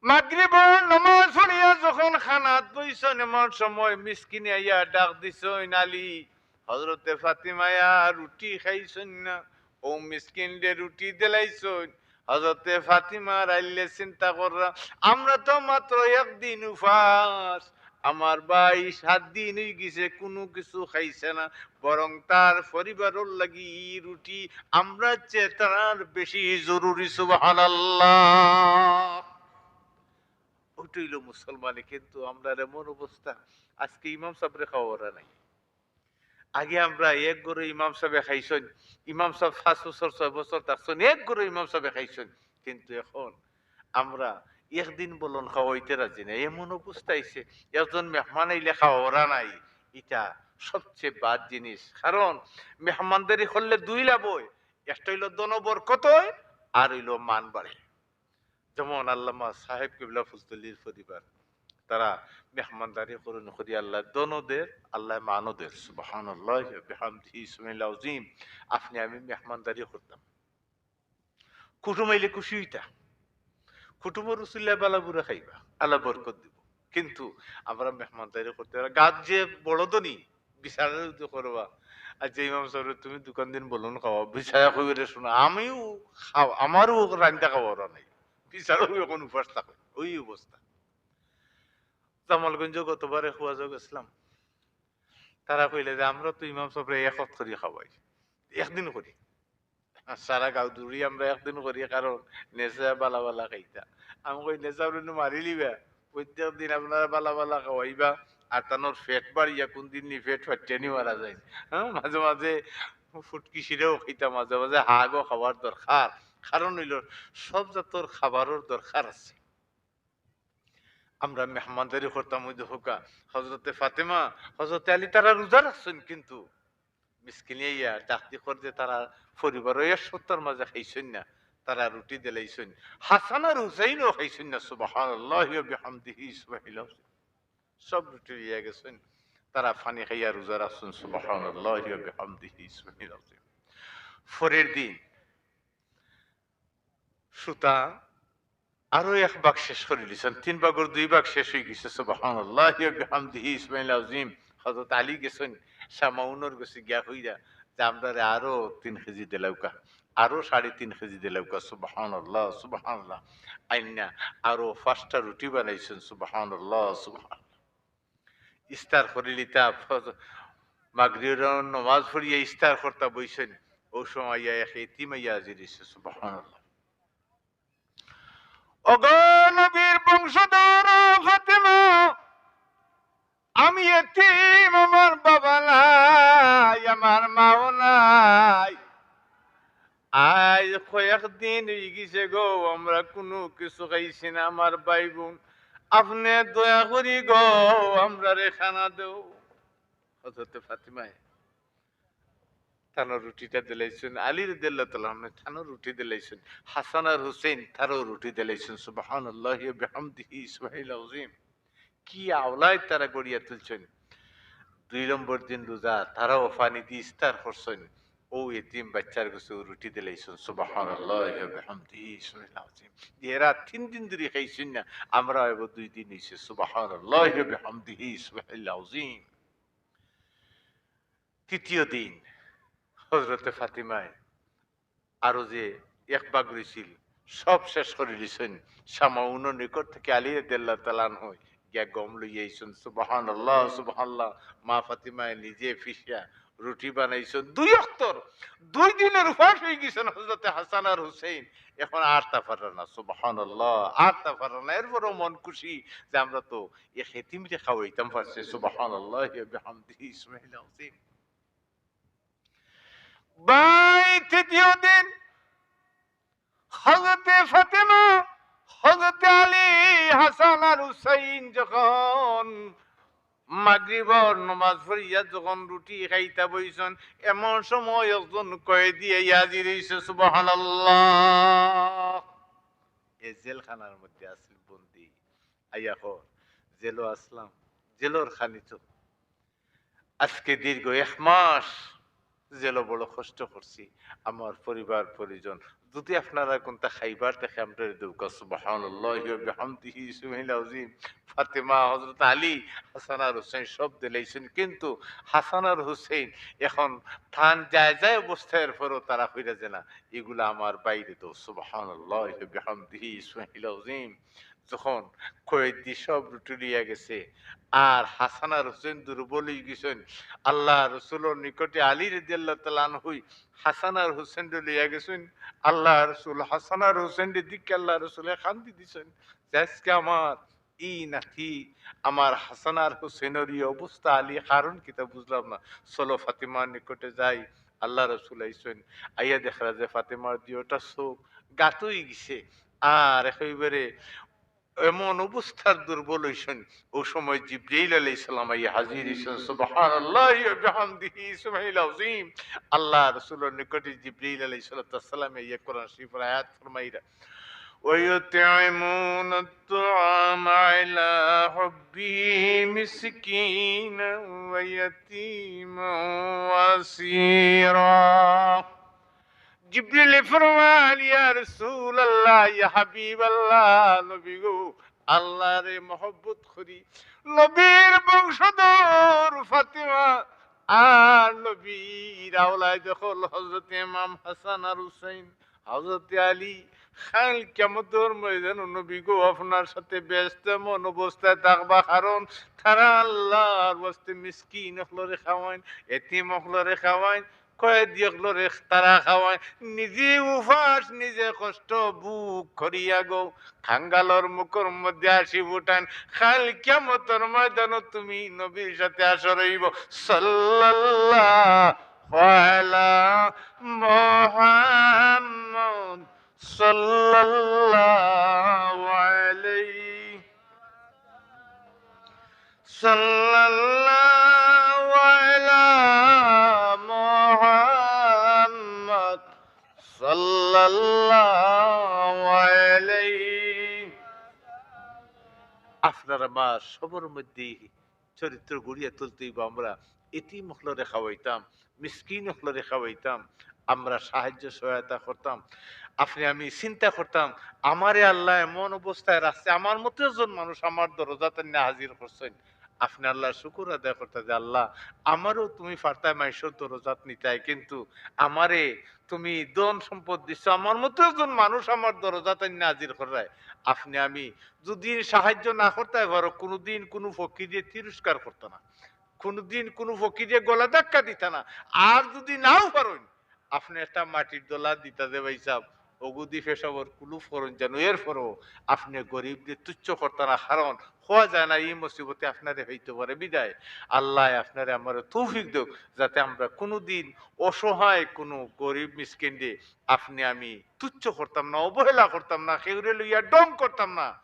মাগরিবর নমাজ পড়িয়া যখন খানাত বইছইন, এমন সময় মিসকিনে আইয়া ডাক দিছইন, "আলী, হযরতে ফাতিমায় রুটি খাইছইন না, অউ মিসকিনরে রুটি দিলাইছইন।" হযরতে ফাতিমার আইলে চিন্তা কররা, "আমরা তো মাত্র একদিন উপাস, আমার ভাই সাত দিন অইগেছে কুনু কিছু খাইছে না, বরং তার পরিবারর লাগি ই রুটি আমরার চেয়ে তারার বেশি জরুরি।" সুবহানাল্লাহ। ওইটা অইলো মুসলমানি, কিন্তু আমরার এমন অবস্থা, আজকে ইমাম সাবরে খাওয়ারা নাই। আগে আমরা এক ঘরো ইমাম সাবে খাইছইন, ইমাম সাব পাঁচ বছর, ছয় বছর থাকছইন, এক ঘরো ইমাম সাবে খাইছইন, কিন্তু এখন আমরা একদিন বলন খাওয়াইতে রাজি নাই। এমন অবস্থা অইছে, একজন মেহমান আইলে খাওয়ারা নাই, ইটা সবচেয়ে বাদ জিনিস। কারণ মেহমানদারি করলে দুই লাভ অয়, একটা অইলো ধন বরকত অয়, আর অইলো মান বাড়ে। যেমন আল্লামা সাহেব কিবলা ফুলতলির পরিবার, তারা মেহমানদারি করইন, করি আল্লায় ধনও দের, আল্লায় মানও দের। সুবহানাল্লাহি ওয়া বিহামদিহি, সুবহানাল্লাহিল আযীম। আপনে আমি মেহমানদারি করতাম, কুটুম আইলে খুশি অইতা, কুটুমর উছিলায় বালা বুরা খাইবা, আল্লায় বরকত দিবো। কিন্তু আমরা মেহমানদারি করতে পারি, গাত যে বড় ধনী, বিচারা যদি করবা, আর যে ইমাম সাবরে তুমি দুখান দিন বলন খাওয়াও, বিচারা কইবে রে, শোনো, আমিও খাও, আমারও রান্দা খাওয়ারা নাই, বিচারাও এখন উপাস থাকে, ওই অবস্থা। জামালগঞ্জো গতবারে খোয়াজো গেছলাম, তারা কইলে যে, "আমরা তো ইমাম সাবরে এক অক্ত করি খাওয়াই, একদিন করি।" আর সারা গাঁও দৌড়ি আমরা একদিন করি, কারণ নেশা বালা বালা খাইতা। আমি কই, "নেশা আপনে মারি লিবা, প্রত্যেক দিন আপনারা বালা বালা খাওয়াইবা, আর তানোর পেট বাড়িয়া কোন দিন নি পেট ফাটিয়া নি মারা যায়।" হ্যাঁ, মাঝে মাঝে ফুটকি শিরাও খাইতা, মাঝে মাঝে হাগও খাওয়ার দরকার, কারণ অইলো সব জাতর খাবারর দরকার আছে। আমরা মেহমানদারি করতাম, ওই দেখউক্কা, হযরতে ফাতেমা, হযরতে আলী তারা রোজা রাখছইন, কিন্তু মিসকিনে আইয়া ডাক দি কর যে তারা পরিবারর এক সপ্তাহর মাঝে খাইছইন না, তারা রুটি দিলাইছইন, হাসান আর হুসাইনও খাইছইন না। সুবহানাল্লাহি ওয়া বিহামদিহি, সুবহানাল্লাহ। সব রুটি লইয়া গেছইন, তারা পানি খাইয়া রোজা রাখছইন। সুবহানাল্লাহি ওয়া বিহামদিহি, সুবহানাল্লাহ। পরের দিন সুতা আরো এক ভাগ শেষ করি দিছইন, তিন ভাগর দুই ভাগ শেষ অই গেছে। সুবহানাল্লাহি ওয়া বিহামদিহি, সুবহানাল্লাহিল আযীম। হযরত আলী গেছইন শামাউনর গেছে গিয়া কইরা যে, "আমরারে আরো তিন কেজি দিলাউক্কা, আরো সাড়ে তিন কেজি দিলাউক্কা।" সুবহানাল্লাহ, সুবহানাল্লাহ। আইনা আরো পাঁচটা রুটি বানাইছইন। সুবহানাল্লাহ, সুবহানাল্লাহ। ইফতার করিলিতা, ফজ-, মাগরিবর নমাজ পড়িয়া ইফতার করতা বইছইন, অউ সময় আইয়া এক এতিম আইয়া হাজির অইছে। সুবহানাল্লাহ। ওগো নবীর বংশধর ফাতেমা, আমি এতিম, আমার বাবা নাই, আমার মাও নাই। আইজ কয়েকদিন অই গেছে গো, আমরা কুনু কিছু খাইছি না। আমার ভাই বোন, আপনে দয়া করি গো, আমরারে খানা দেও। হযরতে ফাতিমায় তানোর রুটিটা দিলাইছইন, আলী রাদিয়াল্লাহু তাআলা আনহু তানোর রুটি দিলাইছইন, হাসান আর হুসেন তারও রুটি দিলাইছইন। সুবহানাল্লাহি ওয়া বিহামদিহি, সুবহানাল্লাহিল আযীম। কি আওলাদ তারা গড়িয়া তুলছইন। দুই নম্বর দিন রোজা, তারাও পানি দি ইফতার করছইন, অউ এতিম বাইচ্চার গেছে রুটি দিলাইছইন। সুবহানাল্লাহি ওয়া বিহামদিহি, সুবহানাল্লাহিল আযীম। এরা তিন দিন ধরি খাইছইন না, আমরা এবার দুই দিন অইছে। সুবহানাল্লাহি ওয়া বিহামদিহি, সুবহানাল্লাহিল আযীম। তৃতীয় দিন হযরতে ফাতিমায় আরো যে এক ভাগ রইছিল, সব শেষ করি দিছইন। শামাউনর নিকট থাকি আলী রাদিয়াল্লাহু তাআলা আনহু গিয়া গম লইয়া আইছইন। সুবহানাল্লাহ, সুবহানাল্লাহ। মা ফাতিমায় নিজে পিষিয়া রুটি বানাইছইন। দুই অক্তর, দুই দিনর উপাস অই গেছইন হযরতে হাসান আর হুসেন। এখন আরতা পাররা না। সুবহানাল্লাহ, আরতা পাররা না। এরপরও মন খুশি যে আমরা তো এক এতিমরে খাওয়াইতাম পারছি। সুবহানাল্লাহি ওয়া বিহামদিহি, সুবহানাল্লাহিল আযীম। ভাই, তৃতীয় দিন হযরতে ফাতেমা, হযরতে আলী, হাসান আর হুসাইন যখন মাগরিবর নমাজ পড়িয়া যখন রুটি খাইতা বইছইন, এমন সময় একজন কয়েদি আইয়া হাজির অইছে। সুবহানাল্লাহ। এ জেলখানার মধ্যে আছিল বন্দী। আইয়া কর, "জেলো আছলাম, জেলর খানি তো।" আজকে দীর্ঘ এক মাস জেলো বড় কষ্ট করছি, আমার পরিবার পরিজন যদি আপনারা কুনটা খাইবার থাকে, আমরারে দেউক্কা। সুবহানাল্লাহি ওয়া বিহামদিহি, সুবহানাল আজিম। ফাতেমা, হযরত আলী, হাসান আর হুসেন সব দিলাইছইন, কিন্তু হাসান আর হুসেন এখন তান যায় যায় অবস্থার পরও তারা কইরা যে, "না, ইগুলা আমার ভাইরে দেও।" সুবহানাল্লাহি ওয়া বিহামদিহি, সুবহানাল আজিম। যখন কয়েদি সব রুটি লইয়া গেছে, আর হাসান আর হুসেন দুর্বল অইগেছইন, আল্লাহ রসুলর নিকটে আলী রাদিয়াল্লাহু তাআলা আনহুই হাসান আর হুসেনরে লইয়া গেছইন। আল্লাহ রসুল হাসান আর হুসেনরে দেখিয়া আল্লাহ রসুলে কান্দি দিছইন যে, "আজকে আমার ই নাতি, আমার হাসান আর হুসেনর ই অবস্থা, আলী, কারণ কিতা বুঝলাম না। চলো ফাতেমার নিকটে যাই।" আল্লাহ রসুল আইছইন, আইয়া দেখরা যে ফাতেমার দুইওটা চউখ গাত অইগেছে, আর একেবারে এমন অবস্থার দুর্বল অইছইন। অউ সময় জিব্রাইল আলাইহিস সালাম আইয়া হাজির অইছইন। সুবহানাল্লাহি ওয়া বিহামদিহি, সুবহানাল আজিম। আল্লাহ রসুলর নিকটে জিব্রাইল আলাইহিস সালাতু ওয়াস সালাম আইয়া কোরআন শরীফর আয়াত ফরমাইরা, "ওয়া ইউতিমুনাত তাআমা আলা হুব্বিহি মিসকিনাও ওয়া ইয়াতিমাও ওয়া আসীরা।" জিব্রিলে ফরমাইল, "ইয়া রাসূলুল্লাহ, ইয়া হাবিবাল্লাহ, নবী গো, আল্লাহরে মহব্বত করি, নবীর বংশধর ফাতেমা আর নবীর আওলাদ অকল হযরত ইমাম হাসান আর হুসাইন, হযরত আলী, কাইল কিয়ামতর ময়দানো নবী গো, আপনার সাথে বেহেশতে এমন অবস্থায় থাকবা, কারণ তারা আল্লাহর ওয়াস্তে মিসকিন অকলরে খাওয়াইন, এতিম অকলরে খাওয়াইন, কয়েদি অকলরে তারা খাওয়াইন, নিজে উপাস, নিজে কষ্ট ভোগ করিয়া গো, কাঙ্গালর মুখর মধ্যে হাসি ফুটাইন। কাইল কিয়ামতর ময়দানো তুমি নবীর সাথে হাশর অইবো।" সাল্লাল্লাহু আলা মুহাম্মদ, সাল্লাল্লাহু আলাইহি, সাল্লাল্লাহু আলা মুহাম্মদ, সাল্লাল্লাহু আলাইহি। আপনার আমার সবর মধ্যে চরিত্র গড়িয়া তুলতে অইবো। আমরা এতিম অকলরে খাওয়াইতাম, মিসকিন অকলরে খাওয়াইতাম, আমরা সাহায্য সহায়তা করতাম। আপনে আমি চিন্তা করতাম, আমারে আল্লায় এমন অবস্থায় রাখছে, আমার মতো একজন মানুষ আমার দরজাত আনিয়া হাজির করছইন। আপনে আল্লাহর শুকুর আদায় করতা যে, "আল্লাহ, আমারেও তুমি পারতায় মানষর দরজাত নিতায়, কিন্তু আমারে তুমি ধন সম্পদ দিছো, আমার মতো একজন মানুষ আমার দরজাত আনিয়া হাজির কররায়। আপনে আমি যুদি সাহায্য না করতায় পারো, কুনুদিন কুনু ফকিরে তিরস্কার করতা না, কুনুদিন কুনু ফকিরে গলা ধাক্কা দিতা না। আর যুদি নাও পারইন, আপনে একটা মাটির ডলা দিতা যে, 'ভাইসাব, অগুদি পেশাবর কুলুপ করইন যেন, এরপরও আপনে গরিবরে তুচ্ছ করতা না, কারণ কওয়া যায় না ই মুসিবতে আপনারে পাইতো পারে।' বিদায় আল্লায় আপনারে আমারে তৌফিক দেউক, যাতে আমরা কুনুদিন অসহায় কুনু গরিব মিসকিনরে আপনে আমি তুচ্ছ করতাম না, অবহেলা করতাম না, কেউরে লইয়া ঢং করতাম না,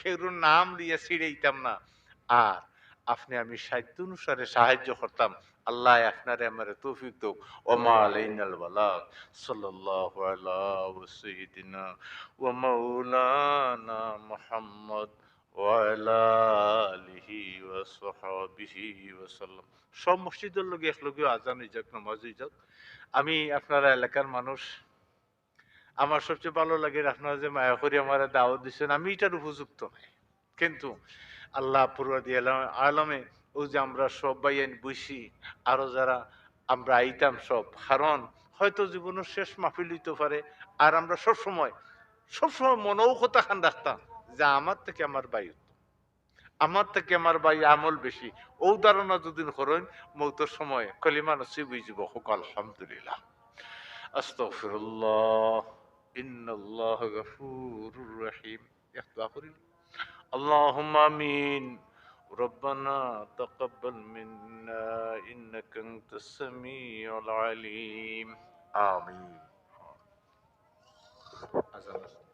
কেউর নাম লইয়া ছিড়াইতাম না। আর আপনে আমি সাধ্য অনুসারে সাহায্য করতাম। আল্লায় আপনারে আমারে তৌফিক দেউক। ওমা আলাইনাল বালাগ। সাল্লাল্লাহু আলা ওয়া সাইয়্যিদিনা ওয়া মাওলানা মুহাম্মদ ওয়া আলা আলিহি ওয়া সাহবিহি ওয়া সাল্লাম। সব মসজিদর লগে একলগেও আজান অই যাউক, নামাজ অই যাউক। আমি আপনারা এলাকার মানুষ, আমার সবচেয়ে ভালো লাগের আপনারা যে মায়া করি আমারে দাওয়াত দিছইন, আমি ইটার উপযুক্ত নায়। কিন্তু আল্লাহ পরওয়ারদিগারে আলমে, অউ যে আমরা সব ভাইয়াইন বইছি, আরো যারা আমরা আইতাম সব, কারণ হয়তো জীবনর শেষ মাহফিল অইতো পারে, আর আমরা সব সময়, সব সময় মনো অউ কথাখান রাখতাম যে আমার থাকি আমার ভাই উত্তম। আমার থাকি আমার ভাই আমল বেশি। অউ ধারণা যুদি করইন, মউতর সময় কলিমা নসিব অইযিবো। কউক্কা আলহামদুলিল্লাহ। আস্তাগফিরুল্লাহ, ইন্নাল্লাহা গাফুরুর রহিম। এক দোয়া করি। আল্লাহুম্মা আমিন। রব্বানা তাকাব্বাল মিন্না ইন্নাকা আনতাস সামিউল আলিম। আমিন। আজান।